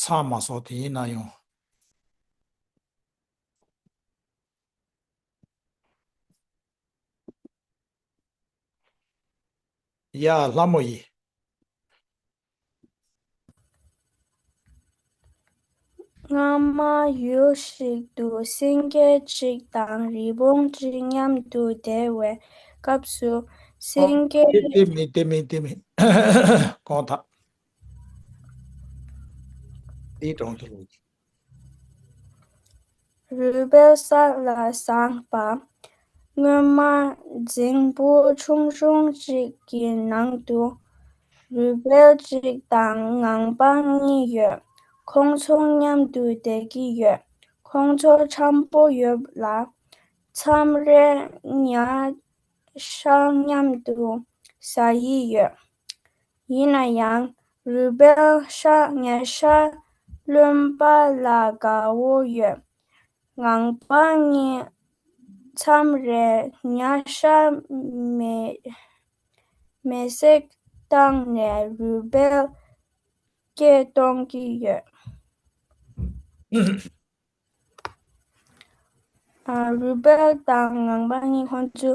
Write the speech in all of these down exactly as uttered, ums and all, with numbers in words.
ཚར་མ་སོང་། དེ་ཡིན་ན་ཡང་། ཡ། ལྷ་མོ་ཡིས། སྔ་མ་ཡུལ་ཞིག་ཏུ་སེང་གེ་གཅིག་དང་རི་བོང་གཅིག་མཉམ་དུ་བསྡད་པའི་སྐབས་སུ། ཨོ། སེང་གེ་དེ་དེ་མིན། དེ་མིན། དེ་མིན། གང་ཐག་དེའི་གྲོང་དུ་ལོག་རུས་སྦལ་ས་ལ་ཟགས་པ། སྔོན་མ་རྫིང་བུ་ཆུང་ཆུང་ཅིག་གི་ནང་དུ་རུས་སྦལ་གཅིག་དང་ངང་པ་གཉིས་ཡོད། ཁོང་ཚོ་མཉམ་དུ་བསྡད་ཀྱི་ཡོད། ཁོང་ཚོ་འཆམ་པོ་ཡོད་ལ། མཚམས་རེ་ཉ་ཤ་མཉམ་དུ་ཟ་ཡི་ཡོད། ཡིན་ན་ཡང་རུས་སྦལ་ཤ་ཉ་ཤ་རློན་པ་ལ་དགའ་བོ་ཡོད། ངང་པ་གཉིས་མཚམས་རེ་ཉ་ཤ་མེ་མེ་བསྲེགས་བཏང་ནས་རུས་སྦལ་སྐད་གཏོང་གི་ཡོད། ཨ། རུས་སྦལ་དང་ངང་པ་གཉིས་ཁོང་ཚོ་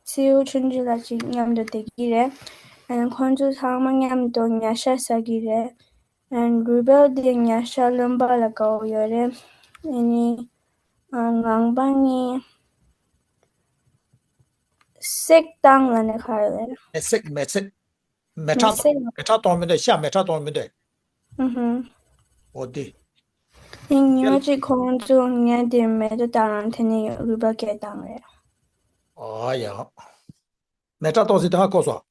མཚེའུ་ཆུང་ཆུང་ལ་ཅིག་མཉམ་དུ་བསྡད་ཀྱི་རེད། ཨ། ཁོང་ཚོ་ཚང་མ་མཉམ་དུ་ཉ་ཤ་ཟ་གི་རེད། ཨ། རུས་སྦལ་དེ་ཉ་ཤ་རློན་པ་ལ་དགའ་བོ་ཡོད་རེད། ཨ་ནི། ཨ། ངང་པ་གཉིས་བསྲེགས་བཏང་ལབ་ནས་ག་རེ་ལབ་རེད། མེ་བསྲེགས། མེ་བསྲེགས། མེ་ཁྲག། མེ་བསྲེགས། མེ་ཁྲག་གཏོང་མི་འདུག་ཤ་མེ་ཁྲག་གཏོང་མི་འདུག་ཨུ་ཧུམ། འོ་དེ། ཉིན་ཉོ་ཅིག་ཁོང་ཚོ་ཉ་དེ་མེ་ཏོ་བཏང་རང་དེ་ནས་རུས་སྦལ་སྐད་བཏང་རེད། ཨ་ཡ། མེ་ཁྲག་གཏོང་ཟེར་དེ་ཧ་གོ་སོང་།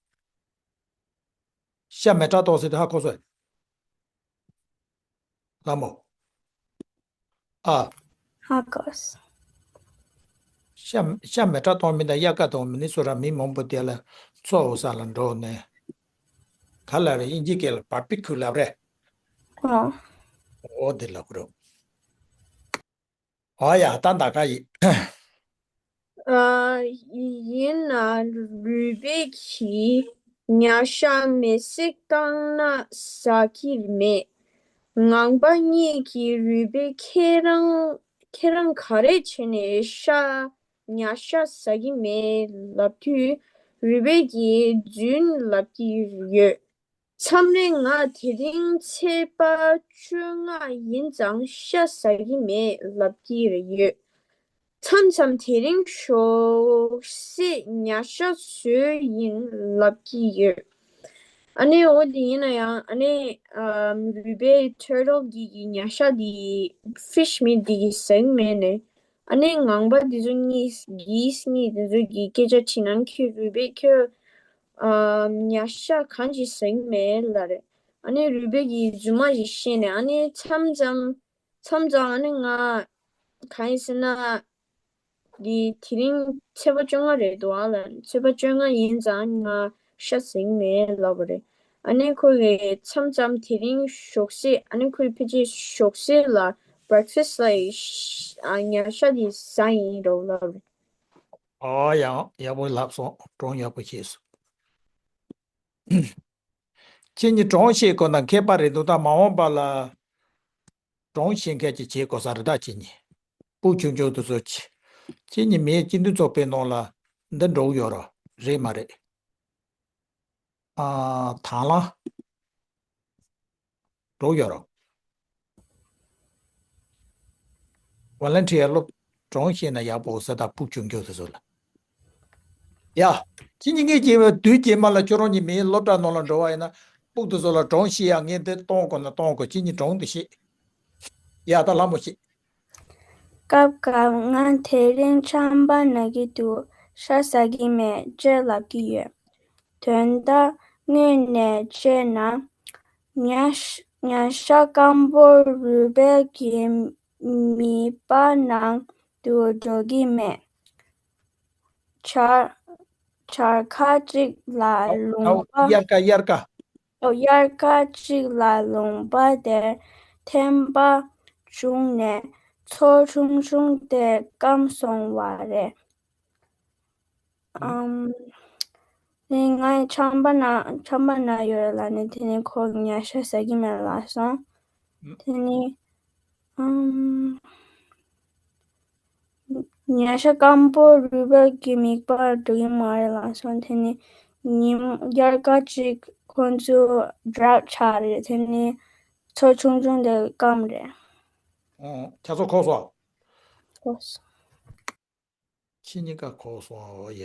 ཤ་མེ་ཁྲག་གཏོང་ཟེར་དེ་ཧ་གོ་སོང་། ལྷ་མོ། ཨ། ཧ་གོ་སོང་། ཤ་ཤ་མེ་ཁྲག་གཏོང་མི་དང་དབྱར་ཁ་དང་མི་ནི་སོ་ར་མི་མང་པོ་དེ་ལ་འཚོ་བ་ས་ལ་འགྲོ་ནས། ག་ལ་རེ་དབྱིན་ཇི་སྐད་ལ་བར་པི་ཁུ་ལབ་རེད། ཨོ། ཨོ་དེ་ལབ་རོ། ཨོ་ཡ། ད་ད་ག་ཡིན། ཨ། ཡིན་ན་རུས་སྦལ་གྱིས་ཉ་ཤ་མེ་བསྲེགས་བཏང་ན་ཟ་གི་མེད། ངང་པ་གཉིས་ཀྱིས་རུས་སྦལ་ཁྱེད་རང་ཁྱེད་རང་ག་རེ་བྱས་ནས་ཤ་ཉ་ཤ་ཟ་གི་མེད་ལབ་དུས། རུས་སྦལ་གྱིས་རྫུན་ལབ་ཀྱི་ཡོད། མཚམས་རེ་ང་དེ་རིང་ཚེས་པ་བཅོ་ལྔ་ཡིན་ཙང་ཤ་ཟ་གི་མེད་ལབ་ཀྱི་ཡོད། མཚམས་མཚམས་དེ་རིང་ཞོགས་ཟས་ཉ་ཤ་བཟོས་ཡིན་ལབ་ཀྱི་ཡོད། ཨ་ནི་འོ་དེ་ཡིན་ན་ཡང་ཨ་ནི་ཨམ་རུས་སྦལ་turtle་གི་གི་ཉ་ཤ་དེ་fish meat་དེ་གི་ཟ་གི་མེད་ནས། ཨ་ནི་ངང་པ་དེ་ཚོ་གཉིས་geese་གཉིས་དེ་ཚོ་གི་སྐད་ཆ་དྲིས་ན་ཁྱོད་རུས་སྦལ་ཁྱོད་ཨམ་ཉ་ཤ་གང་ཅི་ཟ་གི་མེད་ལབ་རེད། ཨ་ནི་རུས་སྦལ་གྱིས་རྫུན་མ་ཞིག་བཤད་ནས། ཨ་ནི་མཚམས་མཚམས་མཚམས་མཚམས་ཨ་ནི་ང་གང་ཡིན་ཟེར་ན། འདི་དེ་རིང་ཚེས་པ་བཅོ་ལྔ་རེད་འདུག་ཨ་ལ། ཚེས་པ་བཅོ་ལྔ་ཡིན་ཙང་ང་ཤ་ཟ་གི་མེད་ལབ་པ་རེད། ཨ་ནི་ཁོ་གིས་མཚམས་མཚམས་དེ་རིང་ཞོགས་ཟས། ཨ་ནི་ཁོས་ཕལ་ཆེར་ཞོགས་ཟས་ལ་breakfast་ལ་ཨ་ཉ་ཤ་དེ་ཟ་ཡིན་འགྲོ་ལབ་རེད། ཨོ་ཡང་ཡག་པོ་ལབ་སོང་། སྒྲུང་ཡག་པོ་བཤད་སོང་། ཁྱེད་གཉིས་སྒྲུང་བཤད་དགོས་ན་མཁས་པ་རེད་འདུག་ད་མ་འོངས་པ་ལ་སྒྲུང་བཤད་མཁན་ཅིག་བྱེད་དགོས་ས་རེད། ད་ཁྱེད་གཉིས་སྤུ་གུ་ཆུང་ཆུང་དེ་ཚོ་ཅིག་ཁྱེད་གཉིས་མིའི་སྤྱི་མཐུན་ཚོགས་པའི་ནང་ལ་འདི་འགྲོ་གི་ཡོད་རེད། རེད་མ་རེད། ཨ། དང་བླངས་འགྲོ་ཡོད་རོགས། ཝོ་ལན་ཊི་ཡར་སློབ་སྒྲུང་བཤད་ན་ཡག་པོ་ཟེར། ད་སྤུ་གུ་ཆུང་ཆུང་དེ་ཚོ་ལ། ཡ། ཁྱེད་གཉིས་ངས་བྱས་པའི་དུས་རྗེས་མ་ལ་ཁྱོད་རང་གཉིས་མིའི་སློབ་གྲྭ་ནང་ལ་འགྲོ་བ་ཡིན་ན། སྤུ་གུ་དེ་ཚོ་ལ་སྒྲུང་བཤད་ཡག་ངས་འདི་གཏོང་དགོས་ན་གཏོང་དགོས། ཁྱེད་གཉིས་སྒྲུང་འདི་བཤད། ཡ། ད་ལྷ་མོ་བཤད། སྐབས་སྐབས་ང་དེ་རིང་ཆམ་པ་ན་གི་འདུག་ཤ་ཟ་གི་མེད་ཅེས་ལབ་ཀྱི་ཡོད། དོན་དག་དངོས་གནས་བྱས་ན། ཉ་ཤ་ཉ་ཤ་སྐམ་པོ་རུས་སྦལ་གྱི་མིད་པ་ནང་དུ་འགྲོ་གི་མེད། བྱ་བྱ་ཁ་ཅིག་ལ་ལུང་པ། དབྱར་ཁ། དབྱར་ཁ། དབྱར་ཁ་ཅིག་ལ་ལུང་པ་དེར་ཐན་པ་བྱུང་ནས་མཚོ་ཆུང་ཆུང་དེ་སྐམ་སོང་བ་རེད། ཨམ། ནི་ང་ཆམ་པ་ན་ཆམ་པ་ན་ཡོད་ལ་ནི་དེ་ནི་ཁོ་ཉ་ཤ་ཟ་གི་མེད་ལ་སོང་། དེ་ནི་ཨམ། ཉ་ཤ་སྐམ་པོ་རུས་སྦལ་གྱི་མིད་པར་འགྲོ་གི་མ་རེད་ལགས་སོ། དེ་ནི་ཉིན་དབྱར་ཁ་ཅིག་ཁོང་ཚོ་ཌྲའུཊ་ཆགས་རེད། དེ་ནི་མཚོ་ཆུང་ཆུང་དེ་སྐམ་རེད། ཨོ། ཁྱེད་ཚོ་གོ་སོང་། གོ་སོང་། ཁྱེད་གཉིས་ཀ་གོ་སོང་། ཨོ་ཡ།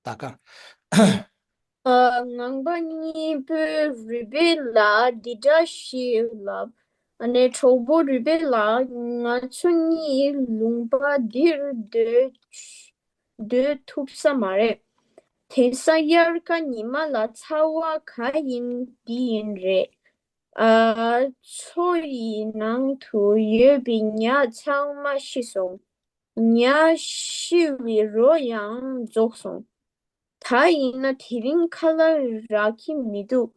ད་ག་ཨ། ངང་པ་གཉིས་པོས་རུས་སྦལ་ལ་འདི་འདྲ་ཞིག་ལབ། ཨ་ནི་གྲོགས་པོ་རུས་སྦལ་ལགས། ང་ཚོ་གཉིས་ལུང་པ་འདིར་སྡོད་སྡོད་ཐུབ་ས་མ་རེད། དེང་སང་དབྱར་ཁ་ཉི་མ་ལ་ཚ་བ་ག་ཡིན་འདི་ཡིན་རེད། ཨ། མཚོ་ཡི་ནང་དུ་ཡོད་པའི་ཉ་ཚང་མ་ཤི་སོང་། ཉ་ཤི་བའི་རོ་ཡང་རྫོགས་སོང་། ད་ཡིན་ན་དེ་རིང་ཁ་ལག་རག་གི་མི་འདུག་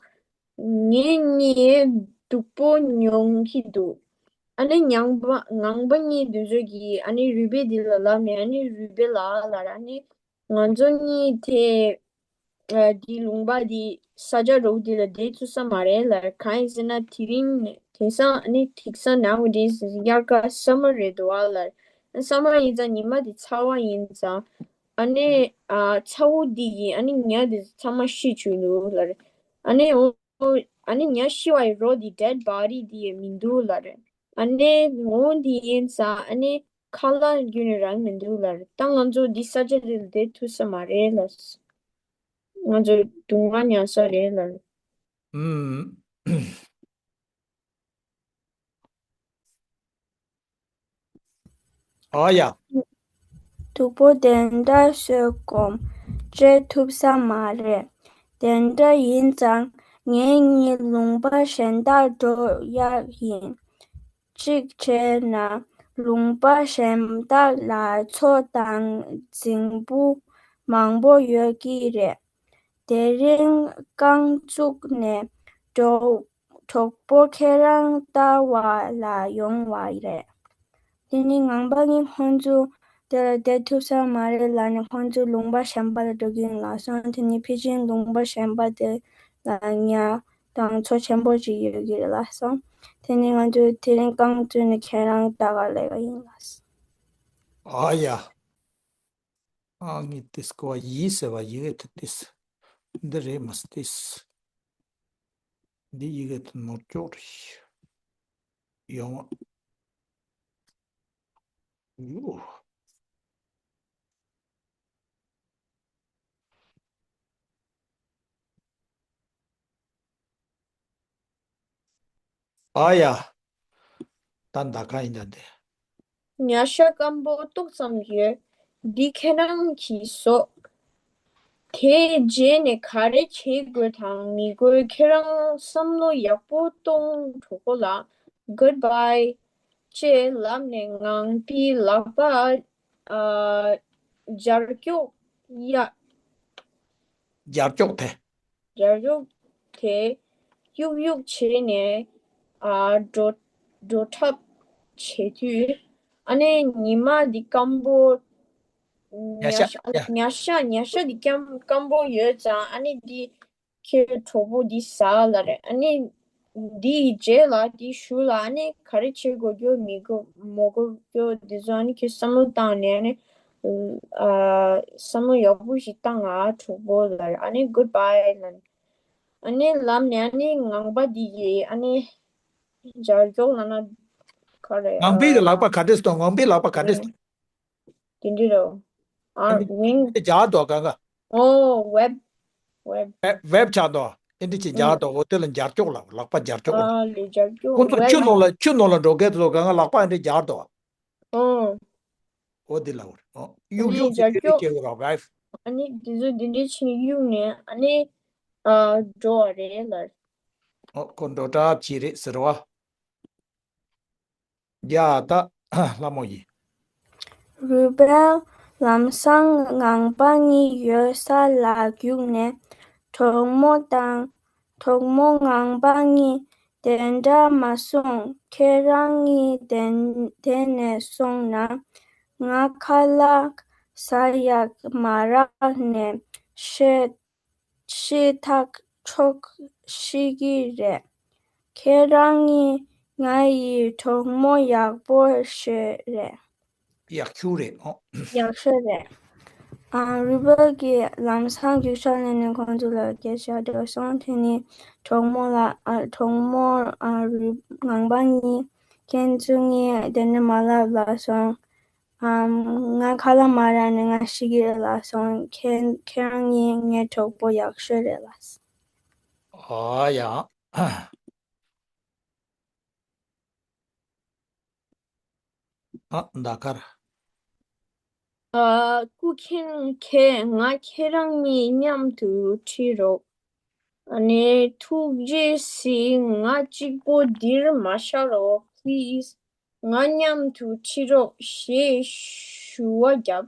ངེད་གཉིས་སྡུག་པོ་མྱོང་གི་འདུག་ཨ་ནི་ངང་པ་ངང་པ་གཉིས་དེ་ཚོ་གིས་ཨ་ནི་རུས་སྦལ་འདི་ལ་ལབ་ནས། ཨ་ནི་རུས་སྦལ་ལགས་ལབ་ར། ཨ་ནི་ང་ཚོ་གཉིས་དེ་ཨ། འདི་ལུང་པ་འདི་ས་ཆ་རོགས་འདི་ལ་བསྡད་ཐུབ་ས་མ་རེད་ལབ་ར། གང་ཡིན་ཟེར་ན་དེ་རིང་ནས་དེང་སང་ཨ་ནི་དེང་སང་nowadays དབྱར་ཁ་summer རེད་འདུག་ཨ་ལབ་ར། summer ཡིན་ཙང་ཉི་མ་འདི་ཚ་བ་ཡིན་ཙང་ཨ་ནི་ཨ། ཚ་བོ་འདི་ཡིས་ཨ་ནི་ཉ་འདི་ཚང་མ་ཤི་བཅུག་འདུག་ལབ་ར། ཨ་ནི་འོ། ཨ་ནི་ཉ་ཤི་བ་ཡི་རོ་འདི་dead body འདི་ཡི་མི་འདུག་ལབ་ར། ཨ་ནི་འོ་འདི་ཡིན་ཙང་ཨ་ནི་ཁ་ལག་ཁྱོན་ནས་རག་མི་འདུག་ལབ་ར། ད་ང་ཚོ་འདི་ས་ཆ་འདི་ལ་བསྡད་ཐུབ་ས་མ་རེད་ལབ། ང་ཚོ་སྡུག་བསྔལ་མྱངས་ས་རེད་ལབ། ཨུམ། ཨ་ཡ། སྡུག་པོ་དེ་འདྲ་བཟོད་སྒོམ་སྤྱོད་ཐུབ་ས་མ་རེད། དེ་འདྲ་ཡིན་ཙང་ངེད་གཉིས་ལུང་པ་གཞན་དག་འགྲོ་ཡག་ཡིན། གཅིག་བྱས་ན་ལུང་པ་གཞན་དག་ལ་མཚོ་དང་རྫིང་བུ་མང་པོ་ཡོད་ཀྱི་རེད། དེ་རིང་རྐང་བཙུགས་ནས་གྲོགས་གྲོགས་པོ་ཁྱེད་རང་ལྟ་བ་ལ་ཡོང་བ་རེད། དེ་ནི་ངང་པ་གཉིས་ཁོང་ཚོ་དེ་ལ་བསྡད་ཐུབ་ས་མ་རེད་ལབ་ནས་ཁོང་ཚོ་ལུང་པ་གཞན་པ་ལ་འགྲོ་གི་ཡིན་ལབ་སོང་། དེ་ནི་ཕལ་ཆེར་ལུང་པ་གཞན་པ་དེ་ལ་ཉ་དང་མཚོ་ཆེན་པོ་ཅིག་ཡོད་ཀྱི་རེད་ལབ་སོང་། དེ་ནི་ང་ཚོས་དེ་རིང་རྐང་བཙུགས་ནས་ཁྱེད་རང་ལྟ་ག་སླེབས་པ་ཡིན་ལབ་སོང་། ཨ་ཡ། ཨ་ངས་ཏིས་ཀོ་བ་ཡིས་ཟེར་བ་ཡི་གེ་ཐུ་ཏིས། འདི་རེད་མ་སྟིས། འདི་ཡི་གེ་ཐུ་ནོར་ཅོག་རེད། ཡོང་བ། ཡུ། ཨ་ཡ། ད་ད་ག་ཡིན་ད་འདི། ཉ་ཤ་སྐམ་པོ་ཏོག་ཙམ་ཡོད། འདི་ཁྱེད་རང་གིས་ཟོ། དེའི་རྗེས་ནས་ག་རེ་བྱེད་དགོས་དང་མི་དགོས་ཁྱེད་རང་བསམ་བློ་ཡག་པོ་གཏོང་གྲོགས་པོ་ལགས། Goodbye ཅེས་ལབ་ནས་ངང་པའི་ལག་པ་ཨ། སྦྱར་ཀྱོག་ཡ། སྦྱར་ཀྱོག་དེ། སྦྱར་ཀྱོག་དེ་གཡུག་གཡུག་བྱས་ནས་ཨ། འགྲོ་འགྲོ་གྲབས་བྱེད་དུས་ཨ་ནི་ཉི་མ་འདི་སྐམ་པོ། ཉ་ཤ་ཉ་ཤ་ཉ་ཤ་ཉ་ཤ་འདི་སྐམ་སྐམ་པོ་ཡོད་ཙང་ཨ་ནི་འདི། ཁྱེད་གྲོགས་པོ་འདི་ཟ་ལ་རེད། ཨ་ནི་འདིའི་རྗེས་ལ་འདིའི་གཞུག་ལ་ཨ་ནི་ག་རེ་བྱེད་དགོས་རྒྱུ་མི་དགོས་མ་དགོས་རྒྱུ་འདི་ཚོ་ཨ་ནི་ཁྱེད་བསམ་བློ་བཏང་ནས་ཨ་ནི་ཨ་བསམ་བློ་ཡག་པོ་ཞིག་བཏང་ང་གྲོགས་པོ་ལ་རེད། ཨ་ནི་Goodbye ལ་ཨ་ནི་ལབ་ནས་ཨ་ནི་ངང་པ་འདི་ཡིས་ཨ་ནི་སྦྱར་ཀྱོག་ལབ་ན་ག་རེ། ངང་པའི་ལག་པ་ག་འདྲས་སོང་། ངང་པའི་ལག་པ་ག་འདྲས་སོང་། དེ་འདྲ་རོ། ཨ། ཨེ་འདི་wing ཅེས་སྦྱར་དོ་ག་ག་ཨོ། web web web ཆགས་དོ། ཨེ་འདི་ཅེས་སྦྱར་དོ། འོ་དེ་ལ་སྦྱར་ཀྱོག་ལ་ལག་པ་སྦྱར་ཀྱོག་ལ། ཨ་ལས་སྦྱར་ཀྱོག་ཁོང་ཚོ་web ཆུ་ནང་ལ་ཆུ་ནང་ལ་འགྲོ་མཁན་ཚོ་ག་ག་ལག་པ་ཨེ་འདྲ་སྦྱར་དོ། ཨོ། འོ་དེ་ལ་འོ་ཨ་གཡུག་ནི་གཡུག་སྦྱར་ཅེས་ཀྱོག་སྐྱེ་བོ་ར་web ཨ་ནི་འདི་ཚོ་འདི་འདྲའི་ཕྱིན་གཡུག་ནས་ཨ་ནི་ཨ་འགྲོ་བ་རེད་ལ། ཨོ་ཁོ་འགྲོ་གྲབས་བྱེད་རེད་ཟེར་བ། ཡ་ད་ལྷ་མོ་ཡིས། རུས་སྦལ་ལམ་སང་ངང་པ་གཉིས་ཡོད་ས་ལ་རྒྱུགས་ནས་གྲོགས་མོ་དང་གྲོགས་མོ་ངང་པ་གཉིས་དེ་འདྲ་མ་སོང་། ཁྱེད་རང་གཉིས་དེ་དེ་ནས་སོང་ན་ང་ཁ་ལག་ ཟ་ཡག་མ་རག་ནས་ཤི་ཤི་ཐག་ཆོད་ཤི་གི་རེད། ཁྱེད་རང་གཉིས་ང་ཡི་གྲོགས་མོ་ཡག་པོ་ཞིག་རེད། ཡག་ཤོས་རེད། ཨོ། ཡག་ཤོས་རེད། ཨ། རུས་སྦལ་གྱིས་ལམ་སང་རྒྱུག་ཤར་ལེན་ནས་ཁོང་ཚོ་ལ་སྐད་ཆ་བརྗོད་སོང་། དེ་ནས་གྲོགས་མོ་ལ། ཨ། གྲོགས་མོ། ཨ། རུས། ངང་པ་གཉིས་ཁྱེད་ཚོ་གཉིས་དེ་ནས་མ་ལབ་ལབ་སོང་། ཨམ། ང་ཁ་ལག་མ་རག་ནས་ང་ཤི་གི་རེད་ལབ་སོང་། ཁྱེད་ཁྱེད་རང་གཉིས་ངའི་གྲོགས་པོ་ཡག་ཤོས་རེད་ལབ་སོང་། ཨ་ཡ། ཨ། ཟླ་དཀར། ཨ། སྐུ་མཁྱེན། ཁྱེད། ང་ཁྱེད་རང་གཉིས་མཉམ་དུ་ཁྲིད་རོགས། ཨ་ནི་ཐུགས་རྗེ་གཟིགས། ང་གཅིག་པོ་འདིར་མ་བཞག་རོགས། པི་ལི་སི། ང་མཉམ་དུ་ཁྲིད་རོགས་ཞེས་ཞུ་བ་བརྒྱབ།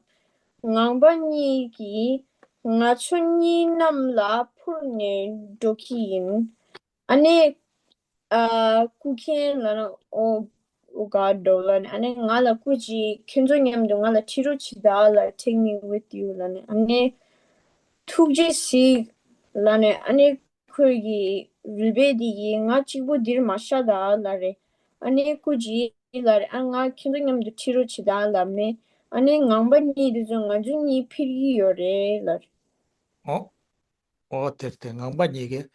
ངང་པ་གཉིས་ཀྱིས་ང་ཚོ་གཉིས་གནམ་ལ་འཕུར་ནས་འགྲོ་གི་ཡིན། ཨ་ནི། ཨ། སྐུ་མཁྱེན་ལབ་ན། ཨོ། ཨོ་ག་འགྲོ་ལབ་ནས། ཨ་ནི་ང་ལ་སྐུ་མཁྱེན། ཁྱེད་ཚོ་མཉམ་དུ་ང་ལ་ཁྲིད་རོགས་བྱེད་དང་ལབ། Take me with you ལབ་ནས། ཨ་ནི་ཐུགས་རྗེ་གཟིགས་ལབ་ནས། ཨ་ནི་ཁོས་ཀྱིས། རུས་སྦལ་དེ་གིས་ང་གཅིག་པོ་འདིར་མ་བཞག་དང་ལབ་རེད། ཨ་ནི་སྐུ་མཁྱེན་ལབ་རེད། ཨ། ང་ཁྱེད་ཚོ་མཉམ་དུ་ཁྲིད་རོགས་བྱེད་དང་ལབ་ནས། ཨ་ནི་ངང་པ་གཉིས་དེ་ཚོ་ང་ཚོ་གཉིས་འཕུར་གྱི་ཡོད་རེད་ལབ་རེད། ཨོ། ཨོ། དེར་དེ་ངང་པ་གཉིས་ཀྱིས་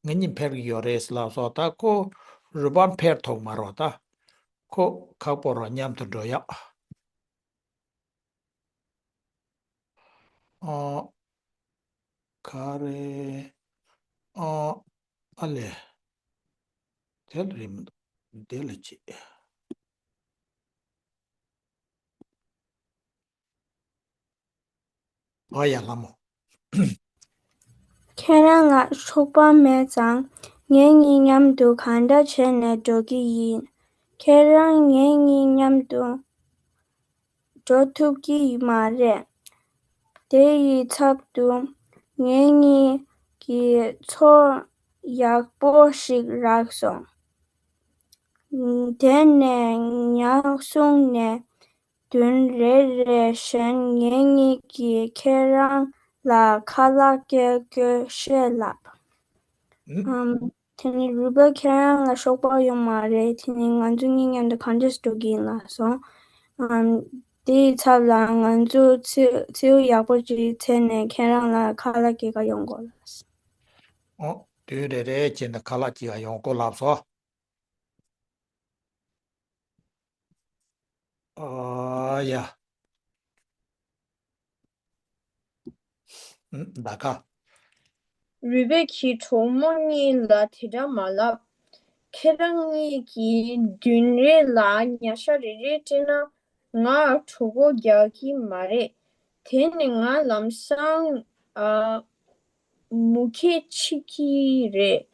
ང་གཉིས་འཕུར་གྱི་ཡོད་རེད་ལབ་སོང་། ད་ཁོ་རུས་སྦལ་འཕུར་ཐུབ་མ་རེད། ད་ཁོ་ཁག་པོ་རེད། མཉམ་དུ་འགྲོ་ཡག་ཨོ། ག་རེ། ཨོ། ཨ་ལས། དེ་ལ་རེད་མི་འདུག་དེ་ལ་ཅི། ཨ་ཡ་ལྷ་མོ། ཁྱེད་རང་ལ་ཆོག་པ་མེད་ཙང་ངེད་གཉིས་མཉམ་དུ་གང་འདྲ་བྱས་ནས་འགྲོ་གི་ཡིན། ཁྱེད་རང་ངེད་གཉིས་མཉམ་དུ་འགྲོ་ཐུབ་ཀྱི་མ་རེད། དེ་ཡི་ཚབ་ཏུ་ངེད་གཉིས་ཀྱི་ཚོར་ཡག་པོ་ཞིག་རག་སོང་། དེ་ནས་ཉ་གསུང་ནས་བདུན་རེ་རེ་བཞིན་ངེད་གཉིས་ཀྱིས་ཁྱེད་རང་ལ་ཁ་ལག་སྐྱེལ་དགོས་ཞེས་ལབ། ཨུམ། ཨམ། དེ་ནི་རུས་སྦལ་ཁྱེད་རང་ལ་ཤོག་པ་ཡོད་མ་རེད། དེ་ནི་ང་ཚོ་གཉིས་མཉམ་དུ་གང་འདྲས་འགྲོ་གི་ཡིན་ལབ་སོང་། ཨམ། དེའི་ཚབ་ལ་ང་ཚོ་མཚེའུ་མཚེའུ་ཡག་པོ་ཅིག་འཚོལ་ནས་ཁྱེད་རང་ལ་ཁ་ལག་སྐྱེལ་ག་ཡོང་དགོས་ལབ་སོང་། ཨོ། བདུན་རེ་རེ་བྱས་ནས་ཁ་ལག་སྐྱེལ་ག་ཡོང་དགོས་ལབ་སོང་། ཨ་ཡ། ཨུམ། ཟླ་དཀར། རུས་སྦལ་གྱིས་གྲོགས་མོ་གཉིས་ལ་དེ་འདྲ་མ་ལབ། ཁྱེད་རང་གཉིས་ཀྱིས་བདུན་རེ་ལ་ཉ་ཤ་རེ་རེ་སྤྲད་ན་ང་གྲོད་ཁོག་རྒྱག་གི་མ་རེད། དེ་ནི་ང་ལམ་སང་ཨ་མུ་གེ་འཆི་གི་རེད།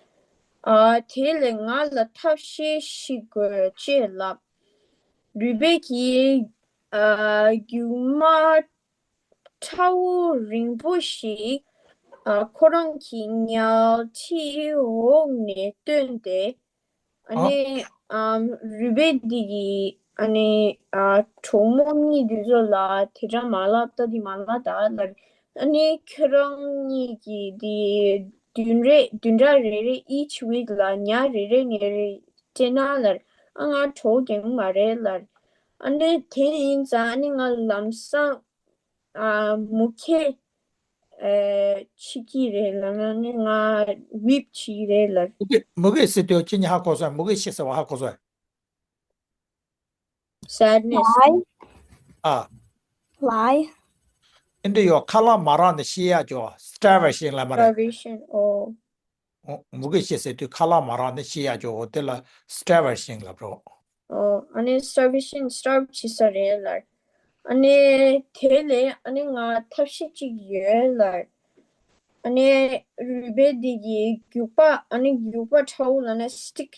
ཨ། དེ་ལས་ང་ལ་ཐབས་ཤེས་ཤིག་དགོས་ཅེས་ལབ། རུས་སྦལ་གྱིས་ཨ་རྒྱུག་མ་ཁྲ་བོ་རིང་པོ་ཞིག་ཨ་ཁོ་རང་གི་ཉལ་ཁྲིའི་འོག་ནས་བཏོན་ཏེ། ཨ་ཨ། ནི་ཨམ། རུས་སྦལ་འདི་གིས་ཨ་ནི་ཨ་གྲོགས་མོ་གཉིས་འདི་ཚོ་ལ་དེ་འདྲ་མ་ལབ་ད། འདི་མ་ལབ་ད་ལབ། ཨ་ནི་ཁྱོད་རང་གཉིས་ཀྱིས་འདི་བདུན་རེ་བདུན་ཕྲག་རེ་རེ་each week ལ་ཉ་རེ་རེ་ཉ་རེ་སྤྲད་ན་ལབ། ཨ་ང་གྲོད་ཁོག་རྒྱག་གི་མ་རེད་ལབ། ཨ་ནི་དེ་ཡིན་ཙང་ཨ་ནི་ང་ལམ་སང་ཨ་མུ་གེ་ཨ་འཆི་གི་རེད་ལབ་ན་ནི་ང་ཝིབ་བྱེད་ཀྱི་རེད་ལབ། མུ་གེ་མུ་གེ་ཟེར་དུས་ཁྱེད་གཉིས་ཧ་གོ་སོང་། མུ་གེ་ཤི་ཟེར་བ་ཧ་གོ་སོང་། Sadness. Lie. ཨ། Lie. ཨེ་འདྲ་ཡོད། ཁ་ལག་མ་རག་ནས་ཤི་ཡག་ཅོ། Starvation ལབ་མ་རེད། Starvation. ཨོ། ཨོ། མུ་གེ་ཤི་ཟེར་དུས་ཁ་ལག་མ་རག་ནས་ཤི་ཡག་ཅོ། དེ་ལ་Starvation ལབ་རོ། ཨོ། ཨ་ནི་Starvation, starve བྱེད་ས་རེད་ལབ། ཨ་ནི་དེ་ལས་ཨ་ནི་ང་ཐབས་ཤེས་གཅིག་ཡོད་ལབ། ཨ་ནི་རུས་སྦལ་འདི་གིས་རྒྱུག་པ། ཨ་ནི་རྒྱུག་པ་ཁྲ་བོ་ལབ་ན་stick,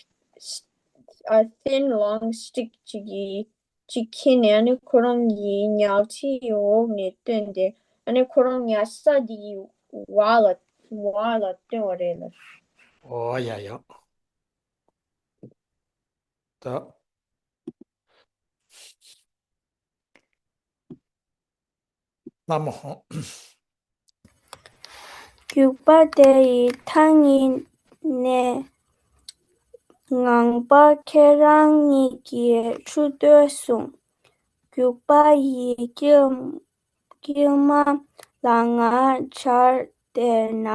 a thin long stick གཅིག་གིས་གཅིག་ཁྱེར་ནས་ཨ་ནི་ཁོ་རང་གི་ཉལ་ཁྲིའི་འོག་ནས་བཏོན་ཏེ། ཨ་ནི་ཁོ་རང་ཉལ་ས་འདི་གི་བར་ལ་བར་ལ་བཏོན་པ་རེད་ལབ། ཨོ་ཡ་ཡ། ད། ལྷ་མོ། རྒྱུག་པ་དེ་ཡི་མཐའ་གཉིས་ནས་ངང་པ་ཁྱེད་རང་གཉིས་ཀྱི་མཆུ་ཏོ་བཟུང་། རྒྱུག་པ་ཡི་དཀྱིལ་དཀྱིལ་མ་ལ་ང་འབྱར་བསྡད་ན་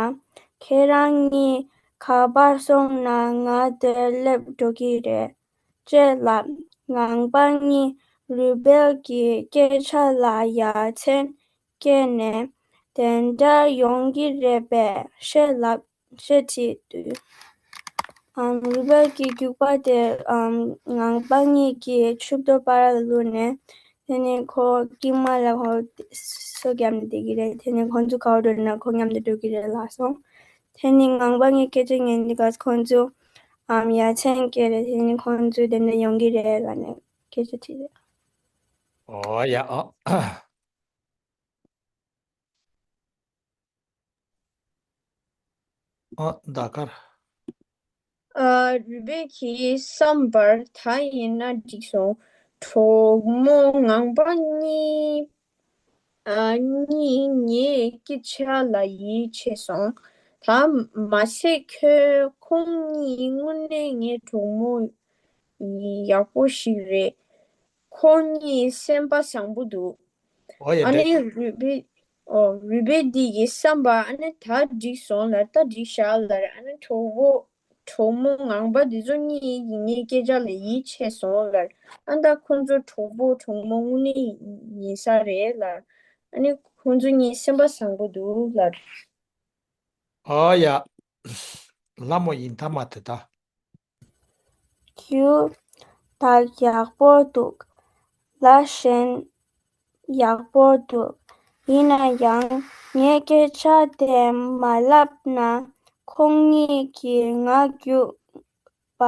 ཁྱེད་རང་གཉིས་ག་པར་སོང་ན་ང་དེར་སླེབས་འགྲོ་གི་རེད། ཅེས་ལབ། ངང་པ་གཉིས་རུས་སྦལ་གྱི་སྐད་ཆ་ལ་ཡ་མཚན་སྐྱེས་ནས། དེ་འདྲ་ཡོང་གི་རེད་པས་ཞེས་ལབ། ཞེས་དྲིས་དུས། ཨམ། རུས་སྦལ་གྱི་རྒྱུག་པ་དེ། ཨམ། ངང་པ་གཉིས་ཀྱི་མཆུ་ཏོ་བར་ལ་བླུགས་ནས། དེ་ནས་ཁོ་དཀྱིལ་མ་ལ་ཁོ་སོ་བརྒྱབ་ནས་བསྡད་ཀྱི་རེད། དེ་ནས་ཁོ་ཚོ་ག་པར་འགྲོ་ན་ཁོ་མཉམ་དུ་འགྲོ་གི་རེད་ལབ་སོང་། དེ་ནས་ངང་པ་གཉིས་སྐད་ཆ་ཉན་དུས་སྐབས་ཁོ་ཚོ། ཨམ། ཡ་མཚན་སྐྱེས་རེད། དེ་ནས་ཁོ་ཚོ་དེ་འདྲ་ཡོང་གི་རེད་ལབ་ནས་སྐད་ཆ་དྲིས་རེད། ཨོ་ཡ། ཨ། ཨ། ཟླ་སྐར། ཨ། རུས་སྦལ་གྱིས་བསམ་པར་ད་ཡིན་ན་འགྲིག་སོང་། གྲོགས་མོ་ངང་པ་གཉིས། ཨ། གཉིས་ངའི་སྐད་ཆ་ལ་ཡིད་ཆེས་སོང་། ད་མ་ཟད་ཁྱོད་ཁོང་གཉིས་དངོས་གནས་ངའི་གྲོགས་མོ་ཡག་པོ་ཞིག་རེད། ཁོང་གཉིས་སེམས་པ་བཟང་པོ་འདུག། ཨོ་ཡ། ཨ་ནི་འགྲིག་རུས་སྦལ། ཨོ། རུས་སྦལ་འདི་གིས་བསམ་པ། ཨ་ནི་ད་འགྲིག་སོང་ལབ། ད་འགྲིག་ཤག་ལབ། ཨ་ནི་གྲོགས་པོ་གྲོགས་མོ་ངང་པ་འདི་ཚོ་གཉིས་ཀྱིས་ངའི་སྐད་ཆ་ལ་ཡིད་ཆེས་སོང་ལབ། ཨ། ད་ཁོང་ཚོ་གྲོགས་པོ་གྲོགས་མོ་དངོས་གནས་ཡིན་ས་རེད་ལབ། ཨ་ནི་ཁོང་ཚོ་གཉིས་སེམས་པ་བཟང་པོ་འདུག་ལབ། ཨོ་ཡ། ལྷ་མོ་ཡིན་ཐ་མ་དེ་ད། རྒྱུ་དག་ཡག་པོ་འདུག། ལ་གཞན་ཡག་པོ་འདུག། ཡིན་ན་ཡང་ངས་སྐད་ཆ་དེ་མ་ལབ་ན་ཁོང་གཉིས་ཀྱིས་ང་རྒྱུག་པ་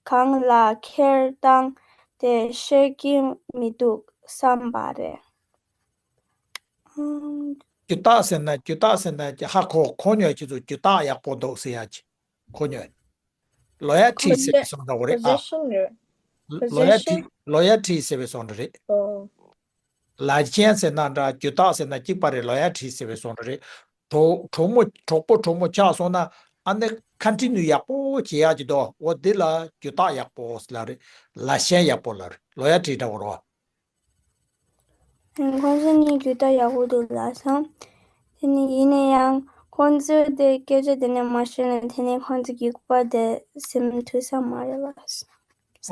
སྒང་ལ་འཁྱེར་སྟངས་དེ་ཤེས་ཀྱི་མི་འདུག་བསམ་པ་རེད། ཨང་། རྒྱུ་དག་ཟེར་ན། རྒྱུ་དག་ཟེར་ན་ཧ་གོ། གོ་མྱོང་། ཁྱེད་ཚོ་རྒྱུ་དག་ཡག་པོ་འདུག་ཟེར་ཡག་གི་གོ་མྱོང་། ལོ་ཡ་ཊི་ཟེར་བའི་བཟོ་འདྲ་བོ་རེད། ཨ། Position རེད། ལོ་ཡ་ཊི། Position། ལོ་ཡ་ཊི་ཟེར་བའི་བཟོ་འདྲ་རེད། ཨོ། ལ་གཞན་ཟེར་ན་འདྲ། རྒྱུ་དག་ཟེར་ན་གཅིག་པ་རེད། ལོ་ཡ་ཊི་ཟེར་བའི་བཟོ་འདྲ་རེད། གྲོགས་གྲོགས་མོ་གྲོགས་པོ་གྲོགས་མོ་ཆགས་སོང་ན་ཨ་ནི་ཁ་འཕྲིན་ནི་ཡག་པོ་བྱེད་ཡག་གི་འདུག། འོ་འདི་ལ་རྒྱུ་དག་ཡག་པོ་ལབ་རེད། ལ་གཞན་ཡག་པོ་ལབ་རེད། ལོ་ཡ་ཊི་འདྲ་བོ་རེད། ཁོང་ཚོ་གཉིས་རྒྱུ་དག་ཡག་པོ་འདུག་ལབ་སོང་། དེ་ནི་ཡིན་ན་ཡང་ཁོང་ཚོས་དེ་སྐད་ཆ་དེ་ནས་མ་ཤེས་ན་དེ་ནི་ཁོང་ཚོ་གི་རྒྱུག་པ་དེ་སེམས་ཐུག་ས་མ་རེད་ལབ་སོང་།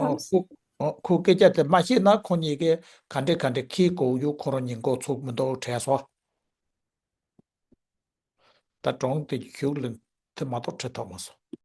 ཨོ། ཁོ། ཨོ། ཁོ་སྐད་ཆ་དེ་མ་ཤེས་ན་ཁོ་གཉིས་ཀས་ག་འདྲ་ག་འདྲ་ཁྱི་གོ་ཡུ་ཁོ་རང་ཉིན་གོ་ཚུགས་མི་འདུག་དྲན་སོང་། ད་གྲོང་དེ་གཞུག་ལ་དེ་མ་གཏོགས་ཁྲིད་ཐུབ་མ་སོང་།